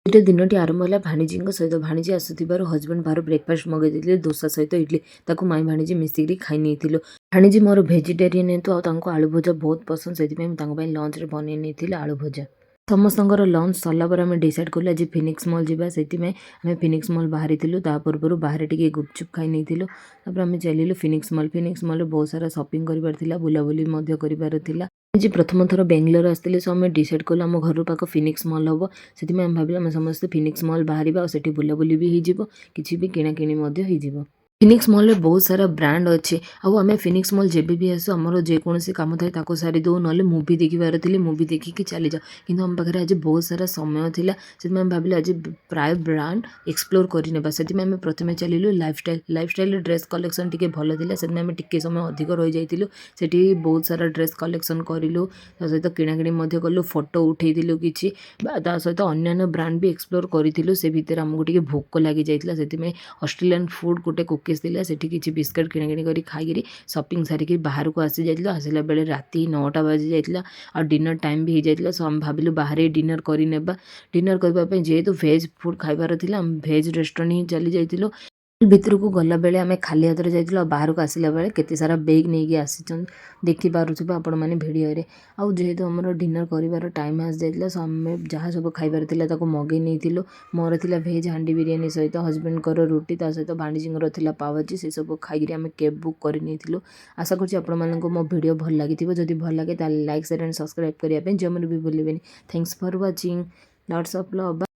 ଆଜିର ଦିନଟି ଆରମ୍ଭ ହେଲା ଭାଣିଜୀଙ୍କ ସହିତ। ଭାଣିଜୀ ଆସୁଥିବାରୁ ହଜବେଣ୍ଡ ବାହାରୁ ବ୍ରେକଫାଷ୍ଟ ମଗାଇ ଦେଇଥିଲେ, ଦୋସା ସହିତ ଇଡଲି। ତାକୁ ମାଇଁ ଭାଣିଜୀ ମିଶିକିରି ଖାଇ ନେଇଥିଲୁ। ଭାଣିଜୀ ମୋର ଭେଜିଟେରିଆନ୍ ହେତୁ ଆଉ ତାଙ୍କୁ ଆଳୁ ଭଜା ବହୁତ ପସନ୍ଦ, ସେଥିପାଇଁ ମୁଁ ତାଙ୍କ ପାଇଁ ଲଞ୍ଚରେ ବନେଇ ନେଇଥିଲି ଆଳୁ ଭଜା। ସମସ୍ତଙ୍କର ଲଞ୍ଚ ସରିଲା ପରେ ଆମେ ଡିସାଇଡ଼୍ କଲୁ ଆଜି ଫିନିକ୍ସ ମଲ୍ ଯିବା। ସେଥିପାଇଁ ଆମେ ଫିନିକ୍ସ ମଲ୍ ବାହାରିଥିଲୁ। ତା ପୂର୍ବରୁ ବାହାରେ ଟିକେ ଗୁପଚୁପ୍ ଖାଇ ନେଇଥିଲୁ। ତାପରେ ଆମେ ଚାଲିଲୁ ଫିନିକ୍ସ ମଲ୍। ଫିନିକ୍ସ ମଲ୍ରେ ବହୁତ ସାରା ସପିଂ କରିବାର ଥିଲା, ବୁଲାବୁଲି ମଧ୍ୟ କରିବାର ଥିଲା। ଆଜି ପ୍ରଥମ ଥର ବେଙ୍ଗଲୋର ଆସିଥିଲି, ସୋ ଆମେ ଡିସାଇଡ଼୍ କଲୁ ଆମ ଘର ପାଖ ଫିନିକ୍ସ ମଲ୍ ହେବ। ସେଥିପାଇଁ ଆମେ ଭାବିଲୁ ଆମେ ସମସ୍ତେ ଫିନିକ୍ସ ମଲ୍ ବାହାରିବା ଆଉ ସେଠି ବୁଲାବୁଲି ବି ହେଇଯିବ, କିଛି ବି କିଣାକିଣି ମଧ୍ୟ ହେଇଯିବ। ଫିନିକ୍ସ ମଲ୍ରେ ବହୁତ ସାରା ବ୍ରାଣ୍ଡ ଅଛି। ଆଉ ଆମେ ଫିନିକ୍ସ ମଲ୍ ଯେବେ ବି ଆସୁ, ଆମର ଯେକୌଣସି କାମ ଥାଏ ତାକୁ ସାରିଦେଉ, ନହେଲେ ମୁଭି ଦେଖିବାର ଥିଲେ ମୁଭି ଦେଖିକି ଚାଲିଯାଉ। କିନ୍ତୁ ଆମ ପାଖରେ ଆଜି ବହୁତ ସାରା ସମୟ ଥିଲା, ସେଥିପାଇଁ ଆମେ ଭାବିଲୁ ଆଜି ପ୍ରାୟ ବ୍ରାଣ୍ଡ ଏକ୍ସପ୍ଲୋର କରିନେବା। ସେଥିପାଇଁ ଆମେ ପ୍ରଥମେ ଚାଲିଲୁ ଲାଇଫଷ୍ଟାଇଲ୍। ଲାଇଫଷ୍ଟାଇଲ୍ରେ ଡ୍ରେସ୍ କଲେକ୍ସନ୍ ଟିକେ ଭଲ ଥିଲା, ସେଥିପାଇଁ ଆମେ ଟିକେ ସମୟ ଅଧିକ ରହିଯାଇଥିଲୁ ସେଠି। ବହୁତ ସାରା ଡ୍ରେସ୍ କଲେକ୍ସନ୍ କରିଲୁ, ତା ସହିତ କିଣାକିଣି ମଧ୍ୟ କଲୁ, ଫଟୋ ଉଠେଇଥିଲୁ କିଛି। ତା ସହିତ ଅନ୍ୟାନ୍ୟ ବ୍ରାଣ୍ଡ ବି ଏକ୍ସପ୍ଲୋର କରିଥିଲୁ। ସେ ଭିତରେ ଆମକୁ ଟିକେ ଭୋକ ଲାଗିଯାଇଥିଲା, ସେଥିପାଇଁ ଅଷ୍ଟ୍ରେଲିଆନ୍ ଫୁଡ଼୍ ଗୋଟେ କୁକିଜ୍ ଥିଲା, ସେଠି କିଛି ବିସ୍କୁଟ୍ କିଣାକିଣି କରି ଖାଇକିରି ସପିଂ ସାରିକି ବାହାରକୁ ଆସିଯାଇଥିଲୁ। ଆସିଲା ବେଳେ ରାତି 9ଟା ବାଜି ଯାଇଥିଲା ଆଉ ଡିନର୍ ଟାଇମ୍ ବି ହେଇଯାଇଥିଲା। ସୋ ଆମେ ଭାବିଲୁ ବାହାରେ ଡିନର୍ କରିନେବା। ଡିନର୍ କରିବା ପାଇଁ ଯେହେତୁ ଭେଜ୍ ଫୁଡ଼୍ ଖାଇବାର ଥିଲା, ଆମେ ଭେଜ୍ ରେଷ୍ଟୁରାଣ୍ଟ ହିଁ ଚାଲି ଯାଇଥିଲୁ। ଭିତରକୁ ଗଲାବେଳେ ଆମେ ଖାଲି ହାତରେ ଯାଇଥିଲୁ ଆଉ ବାହାରକୁ ଆସିଲା ବେଳେ କେତେ ସାରା ବେଗ୍ ନେଇକି ଆସିଛନ୍ତି, ଦେଖିପାରୁଥିବେ ଆପଣମାନେ ଭିଡ଼ିଓରେ। ଆଉ ଯେହେତୁ ଆମର ଡିନର୍ କରିବାର ଟାଇମ୍ ଆସିଯାଇଥିଲା, ସୋ ଆମେ ଯାହା ସବୁ ଖାଇବାର ଥିଲା ତାକୁ ମଗେଇ ନେଇଥିଲୁ। ମୋର ଥିଲା ଭେଜ୍ ହାଣ୍ଡି ବିରିୟାନୀ ସହିତ ହଜବେଣ୍ଡଙ୍କର ରୁଟି, ତା ସହିତ ଭାଣିଜୀଙ୍କର ଥିଲା ପାଓଭାଜି। ସେସବୁ ଖାଇକିରି ଆମେ କ୍ୟାବ୍ ବୁକ୍ କରିନେଇଥିଲୁ। ଆଶା କରୁଛି ଆପଣମାନଙ୍କୁ ମୋ ଭିଡ଼ିଓ ଭଲ ଲାଗିଥିବ। ଯଦି ଭଲ ଲାଗେ, ତାହେଲେ ଲାଇକ୍, ସେୟାର ଆଣ୍ଡ ସବସ୍କ୍ରାଇବ୍ କରିବା ପାଇଁ ଜମାରୁ ବି ଭୁଲିବେନି। Thanks for watching. Lots of love.